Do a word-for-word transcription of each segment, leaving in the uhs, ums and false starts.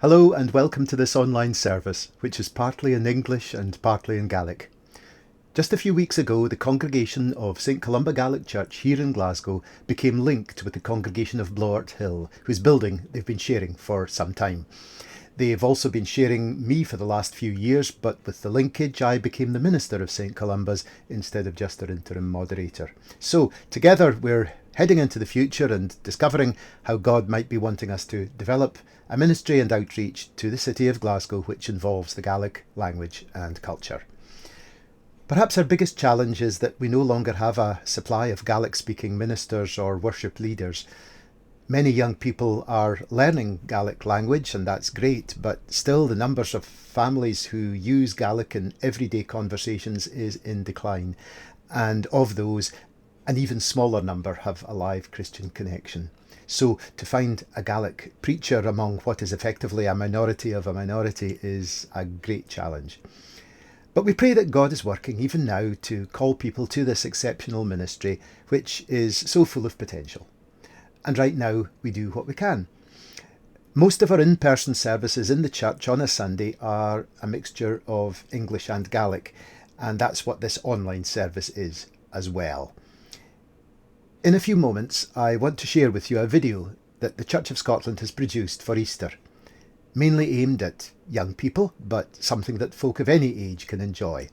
Hello and welcome to this online service, which is partly in English and partly in Gaelic. Just a few weeks ago, the congregation of St Columba Gaelic Church here in Glasgow became linked with the congregation of Blowart Hill, whose building they've been sharing for some time. They've also been sharing me for the last few years, but with the linkage, I became the minister of St Columba's instead of just their interim moderator. So, together, we're heading into the future and discovering how God might be wanting us to develop a ministry and outreach to the city of Glasgow which involves the Gaelic language and culture. Perhaps our biggest challenge is that we no longer have a supply of Gaelic-speaking ministers or worship leaders. Many young people are learning Gaelic language, and that's great, but still the numbers of families who use Gaelic in everyday conversations is in decline. And of those, an even smaller number have a live Christian connection. So to find a Gaelic preacher among what is effectively a minority of a minority is a great challenge. But we pray that God is working even now to call people to this exceptional ministry, which is so full of potential. And right now, we do what we can. Most of our in-person services in the church on a Sunday are a mixture of English and Gaelic, and that's what this online service is as well. In a few moments, I want to share with you a video that the Church of Scotland has produced for Easter, mainly aimed at young people, but something that folk of any age can enjoy.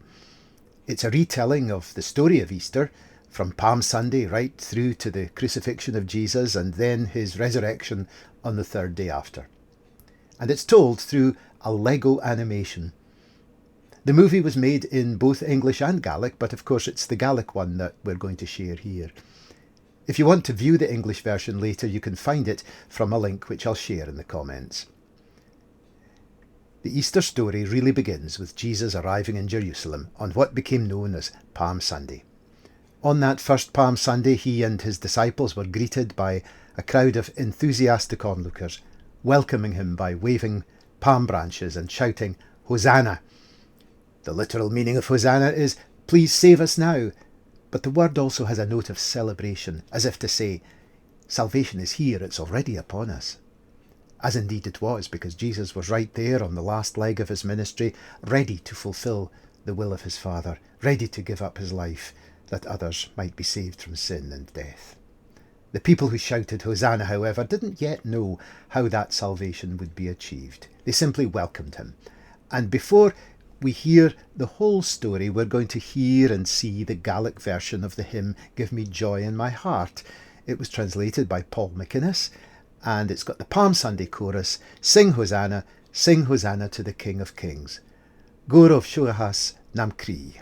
It's a retelling of the story of Easter, from Palm Sunday right through to the crucifixion of Jesus and then his resurrection on the third day after. And it's told through a Lego animation. The movie was made in both English and Gaelic, but of course it's the Gaelic one that we're going to share here. If you want to view the English version later, you can find it from a link which I'll share in the comments. The Easter story really begins with Jesus arriving in Jerusalem on what became known as Palm Sunday. On that first Palm Sunday, he and his disciples were greeted by a crowd of enthusiastic onlookers, welcoming him by waving palm branches and shouting, "Hosanna!" The literal meaning of Hosanna is, "Please save us now," but the word also has a note of celebration, as if to say, "Salvation is here, it's already upon us." As indeed it was, because Jesus was right there on the last leg of his ministry, ready to fulfil the will of his Father, ready to give up his life that others might be saved from sin and death. The people who shouted Hosanna, however, didn't yet know how that salvation would be achieved. They simply welcomed him. And before we hear the whole story, we're going to hear and see the Gaelic version of the hymn, "Give Me Joy in My Heart." It was translated by Paul McInnes, and it's got the Palm Sunday chorus, "Sing Hosanna, sing Hosanna to the King of Kings. Gurov shuahas nam kri."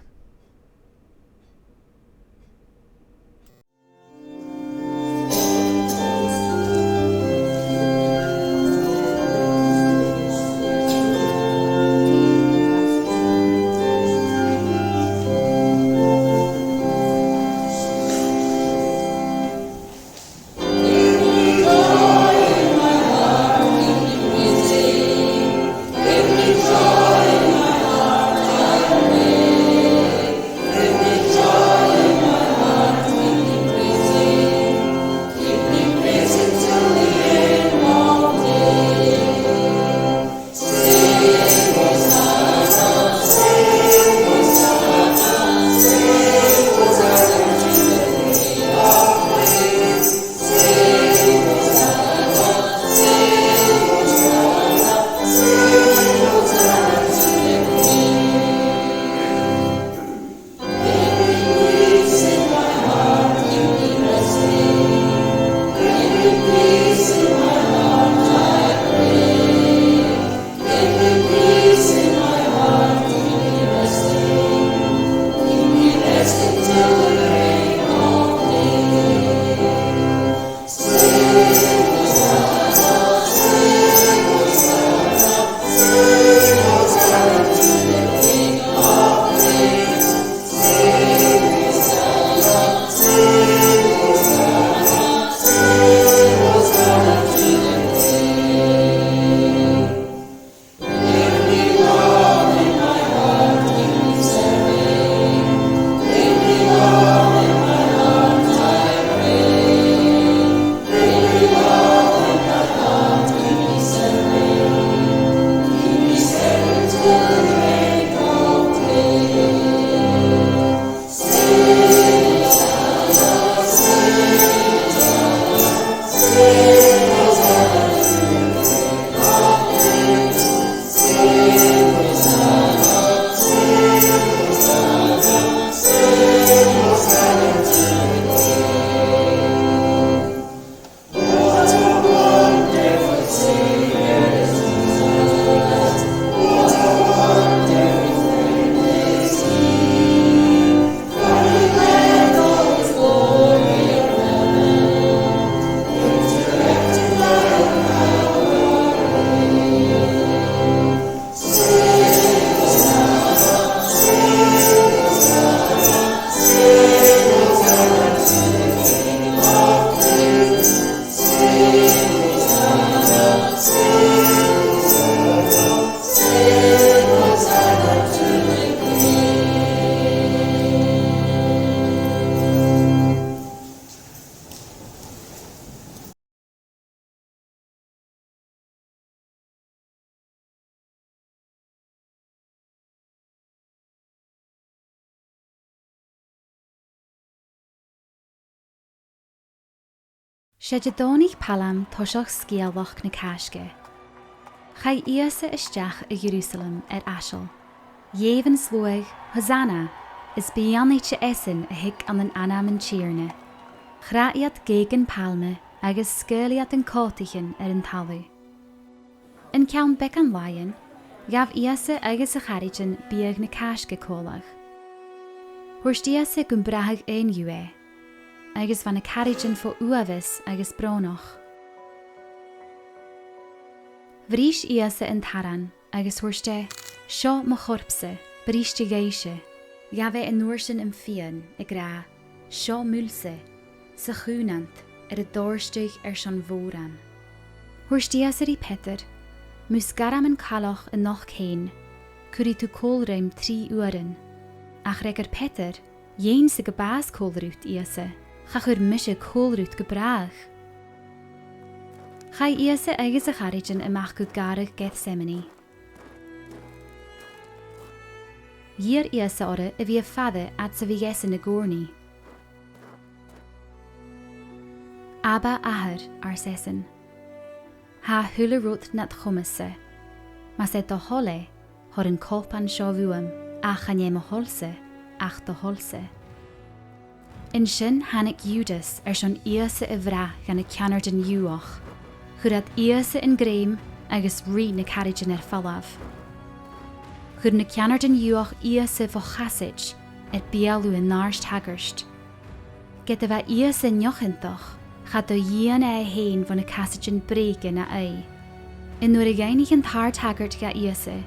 'S e Didòmhnaich Palm toiseach sgeulachd na Càisge. Chaidh Ìosa a-steach a Ierusalem air aiseal. Dh'èigh an sluagh, "Hosanna! Is beannaichte esan a thig ann an ainm an Tighearna." Chrath iad gèigean pàlma agus sgaoil iad an còtaichean air an talamh. An ceann beagan làithean, ghabh Ìosa agus a charaidean biadh na Càisge còmhla. Thuirt Ìosa gum bràthadh aon dhiubh e, agus bha na caraidean fo uabhas agus brònach. Bhris Ìosa an t-aran agus thuirt e, "Seo mo chorp-sa, briste dhuibhse." Ghabh e an uair sin am fìon, ag ràdh, "Seo m' fhuil-sa, sa chùmhnant, air a dòrtadh airson mhòran." Thuirt Ìosa ri Peadar, "Mus gairm an cailleach a-nochd fhèin, cuiridh tu còmhla rium trì uairean." Ach fhreagair Peadar, "Dhèansa gu bàs còmhla riut, Ìosa, cha chuir mise còmhla riut gu bràth." Chaidh Ìosa agus a charaidean a-mach gu gàrradh Gethsemane. Dh'iarr Ìosa orra a bhith a' fàs fhad 's a bhiodh esan ag ùrnaigh. "Abba, Athair," ars esan, "tha a h-uile rud nad chomas-sa. Mas e do thoil e, thoir an cupan seo bhuam, ach chan e mo thoil-sa, ach do thoil-sa." An sin thàinig Iùdas airson Ìosa a bhrath dha na ceannardan Iùdhach. Chuir iad Ìosa an grèim agus ruith na caraidean air falbh. Chuir na ceannardan Iùdhach Ìosa fo chasaid air beulaibh an àrd-shagairt. Ged a bha Ìosa neochiontach, cha do dhìon e e fhèin bho na casaidean brèige na aghaidh. An uair a dh'fhaighnich an t-àrd-shagairt dha Ìosa,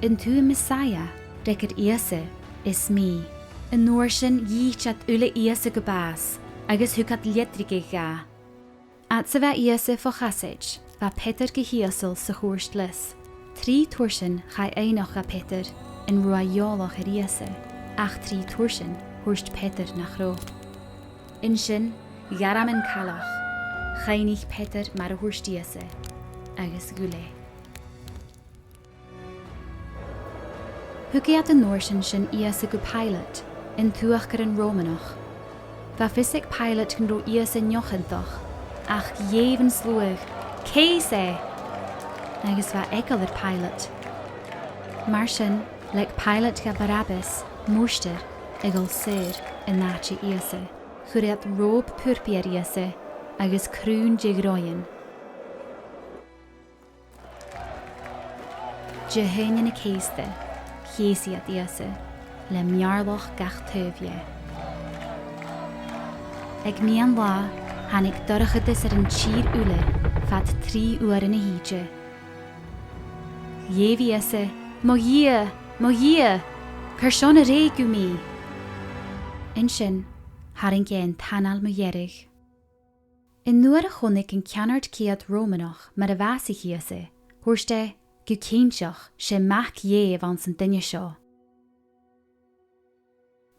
"An tu am Messiah?" fhreagair Ìosa, "Is mi." An uair sin dh'ith iad uile Ìosa gu bàs, agus thug iad leadrigidh dha. Fhad 's a bha Ìosa fo chasaid, bha Peadar gu h-ìosal sa chuairt leis. Trì tursan chaidh faighneachd dha Peadar an robh e eòlach air Ìosa, ach trì tursan thuirt Peadar nach robh. An sin, ghairm an cailleach, chuimhnich Peadar mar a thuirt Ìosa, agus ghuil e. Thug iad an uair sin Ìosa gu Pìleat, an t-uachdaran Ròmanach. Bha fios aig Pìleat gun robh Ìosa neochiontach, ach dh'èigh an sluagh, "Ceas e!" Agus bha eagal air Pìleat. Mar sin, leig Pìleat dha Barabbas, murtair, a dhol saor an àite Ìosa. Chuir iad ròb purpaidh air Ìosa agus crùn de dhroidean. Dihaoine na cèisde, cheusadh iad Ìosa, le meàrlaich gach taobh dheth. Aig meadhan-latha, thàinig dorchadas air an tìr uile fad trì uairean a thìde. Dh'èigh Ìosa, "Mo Dhia, mo Dhia, carson a rèic thu mi?" An sin, tharraing e an t-anail mu dheireadh. An uair a chunnaic an ceannard-ceud Ròmanach mar a bhàsaich Ìosa, thuirt e gu cinnteach, 's e Mac Dhè a bh' anns an duine seo.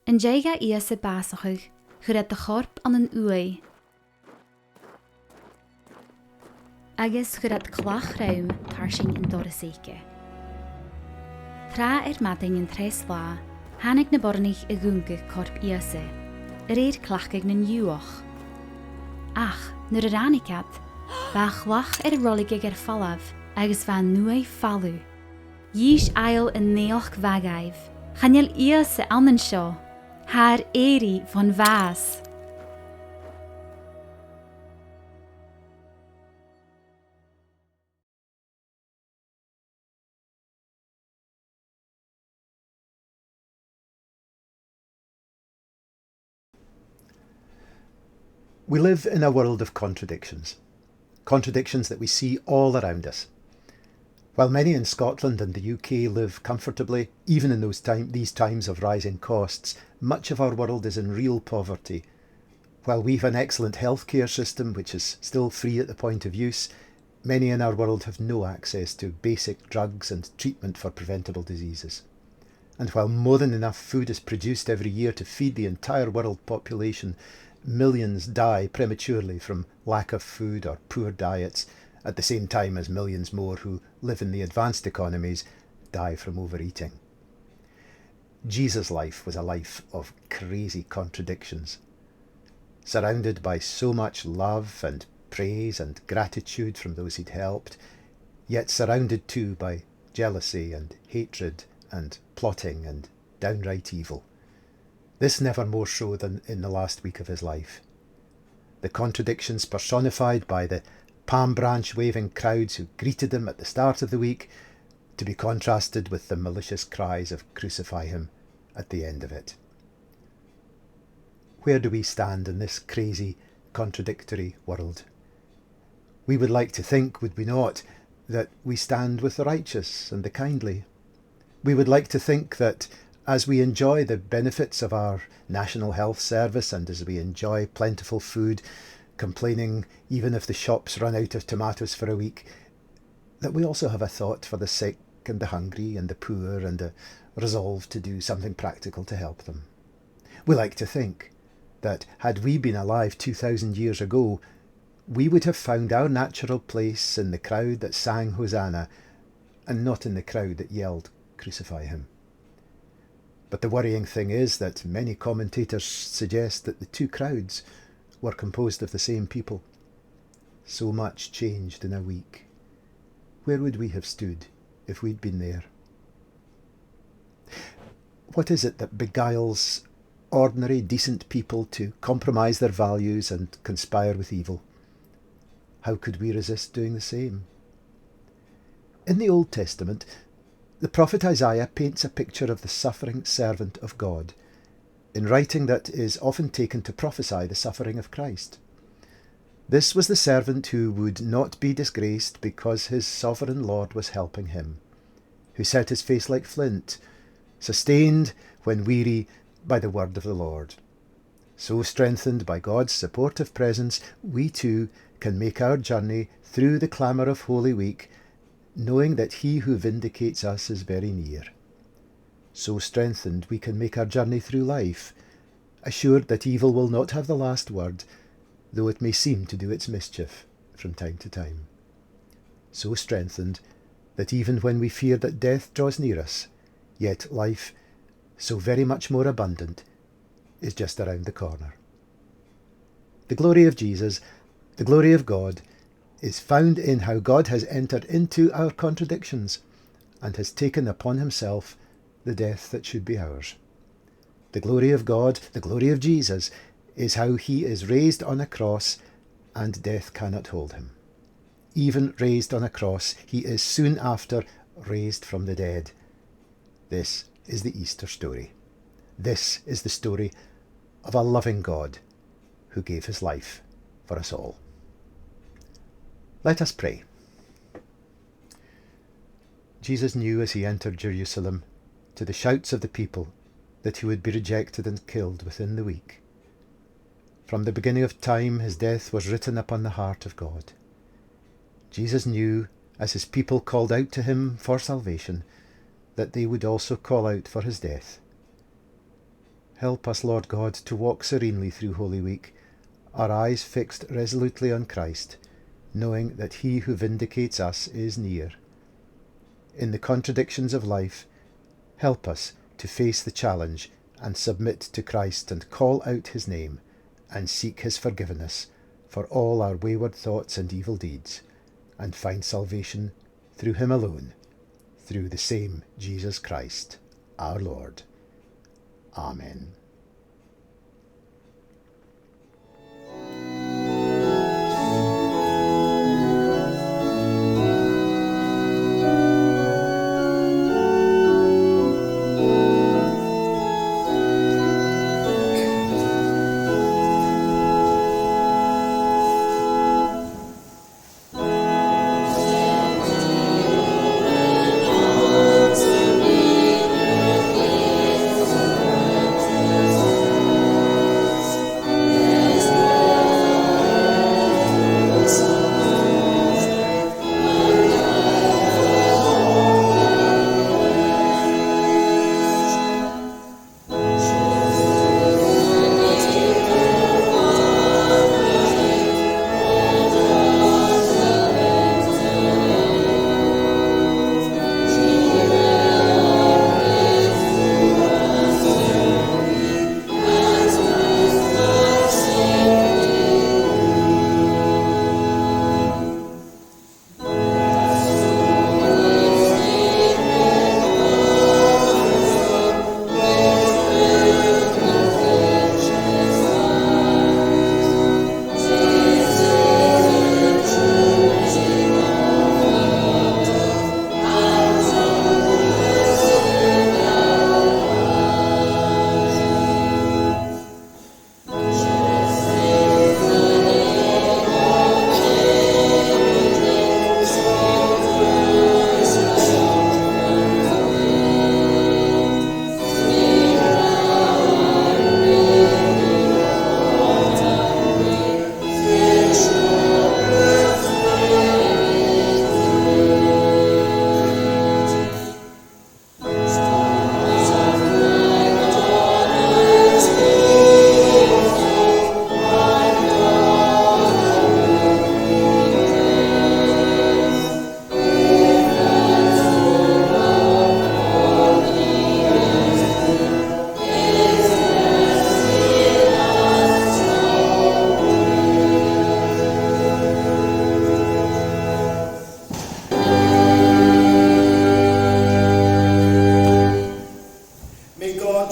An dèidh dha Ìosa bàsachadh, chuir iad a chorp ann an uaigh, agus chuir iad clach throm tarsainn an dorais aige. Tràth air madainn an treas latha, thàinig na boireannaich a dh'ungadh corp Ìosa, a rèir cleachdadh nan Iùdhach. Ach nuair a ràinig iad, bha a' chlach air a roiligeadh air falbh agus bha an uaigh falamh. Dh'inns Aill an naidheachd mhath dhaibh, "Chan eil Ìosa ann an seo, tha e air èirigh bhon bhàs." We live in a world of contradictions, contradictions that we see all around us. While many in Scotland and the U K live comfortably, even in those time, these times of rising costs, much of our world is in real poverty. While we've an excellent healthcare system which is still free at the point of use, many in our world have no access to basic drugs and treatment for preventable diseases. And while more than enough food is produced every year to feed the entire world population, millions die prematurely from lack of food or poor diets, at the same time as millions more who live in the advanced economies die from overeating. Jesus' life was a life of crazy contradictions. surrounded by so much love and praise and gratitude from those he'd helped, yet surrounded too by jealousy and hatred and plotting and downright evil. This never more so than in the last week of his life. The contradictions personified by the palm branch waving crowds who greeted him at the start of the week, to be contrasted with the malicious cries of "Crucify him" at the end of it. Where do we stand in this crazy, contradictory world? We would like to think, would we not, that we stand with the righteous and the kindly. We would like to think that as we enjoy the benefits of our National Health Service and as we enjoy plentiful food, complaining even if the shops run out of tomatoes for a week, that we also have a thought for the sick and the hungry and the poor and a resolve to do something practical to help them. We like to think that had we been alive two thousand years ago, we would have found our natural place in the crowd that sang Hosanna and not in the crowd that yelled, "Crucify him." But the worrying thing is that many commentators suggest that the two crowds were composed of the same people. So much changed in a week. Where would we have stood if we'd been there? What is it that beguiles ordinary, decent people to compromise their values and conspire with evil? How could we resist doing the same? In the Old Testament, the prophet Isaiah paints a picture of the suffering servant of God, in writing that is often taken to prophesy the suffering of Christ. This was the servant who would not be disgraced because his sovereign Lord was helping him, who set his face like flint, sustained when weary by the word of the Lord. So strengthened by God's supportive presence, we too can make our journey through the clamour of Holy Week, knowing that he who vindicates us is very near. So strengthened, we can make our journey through life, assured that evil will not have the last word, though it may seem to do its mischief from time to time. So strengthened that even when we fear that death draws near us, yet life, so very much more abundant, is just around the corner. The glory of Jesus, the glory of God, is found in how God has entered into our contradictions and has taken upon himself the death that should be ours. The glory of God, the glory of Jesus, is how he is raised on a cross and death cannot hold him. Even raised on a cross, he is soon after raised from the dead. This is the Easter story. This is the story of a loving God who gave his life for us all. Let us pray. Jesus knew as he entered Jerusalem, to the shouts of the people, that he would be rejected and killed within the week. From the beginning of time, his death was written upon the heart of God. Jesus knew, as his people called out to him for salvation, that they would also call out for his death. Help us, Lord God, to walk serenely through Holy Week, our eyes fixed resolutely on Christ, knowing that he who vindicates us is near. In the contradictions of life, help us to face the challenge and submit to Christ and call out his name and seek his forgiveness for all our wayward thoughts and evil deeds, and find salvation through him alone, through the same Jesus Christ, our Lord. Amen.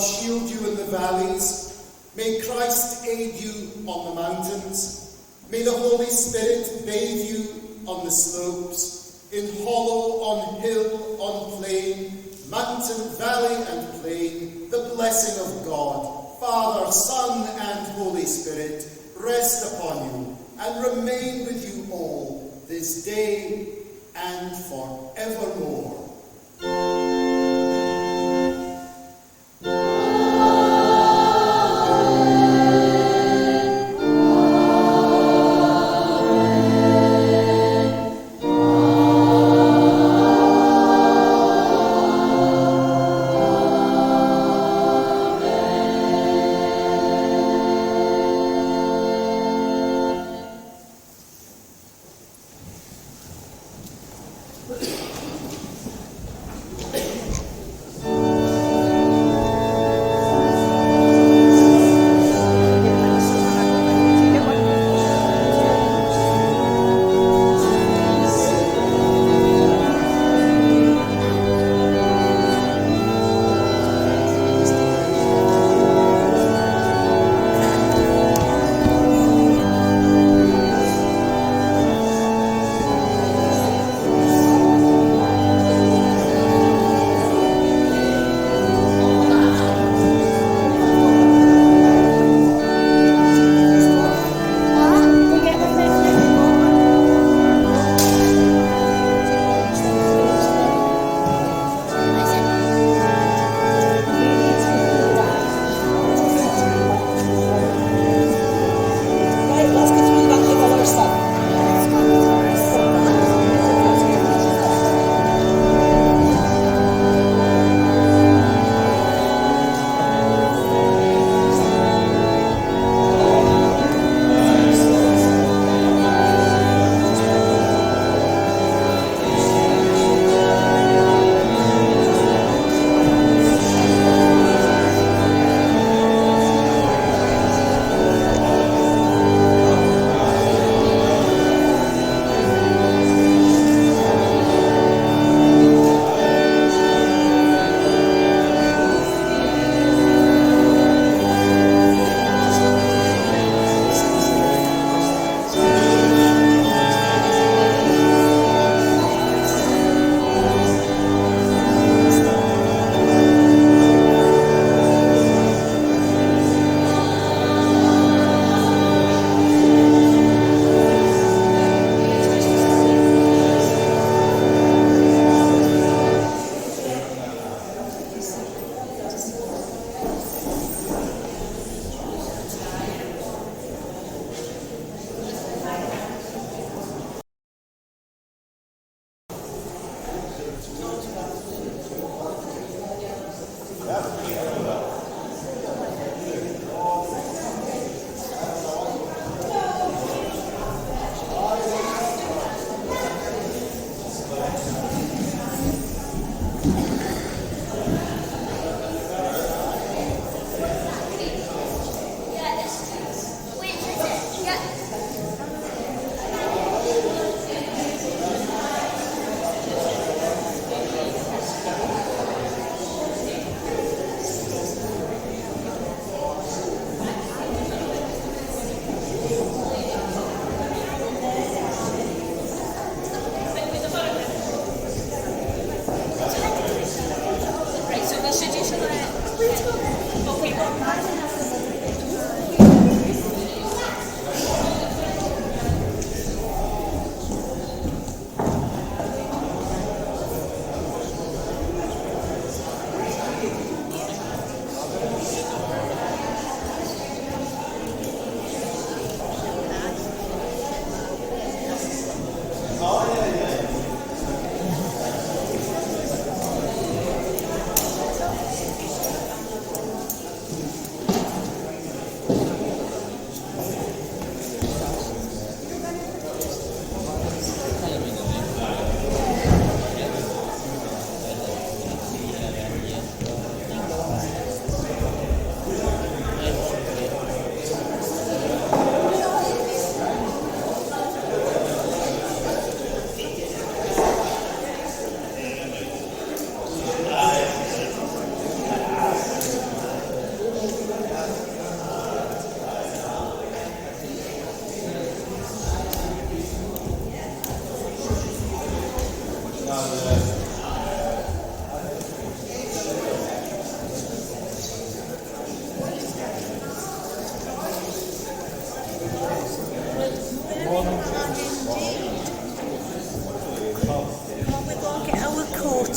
shield you in the valleys. May Christ aid you on the mountains. May the Holy Spirit bathe you on the slopes, in hollow, on hill, on plain, mountain, valley, and plain, the blessing of God, Father, Son, and Holy Spirit, rest upon you and remain with you all this day and forevermore.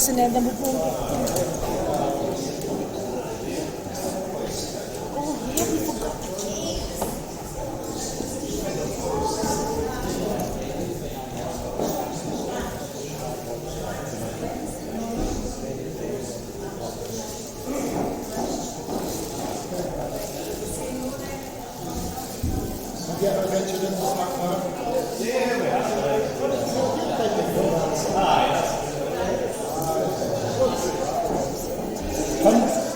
And then we're going to get dinner. Oh, yeah, we forgot the cake. Come.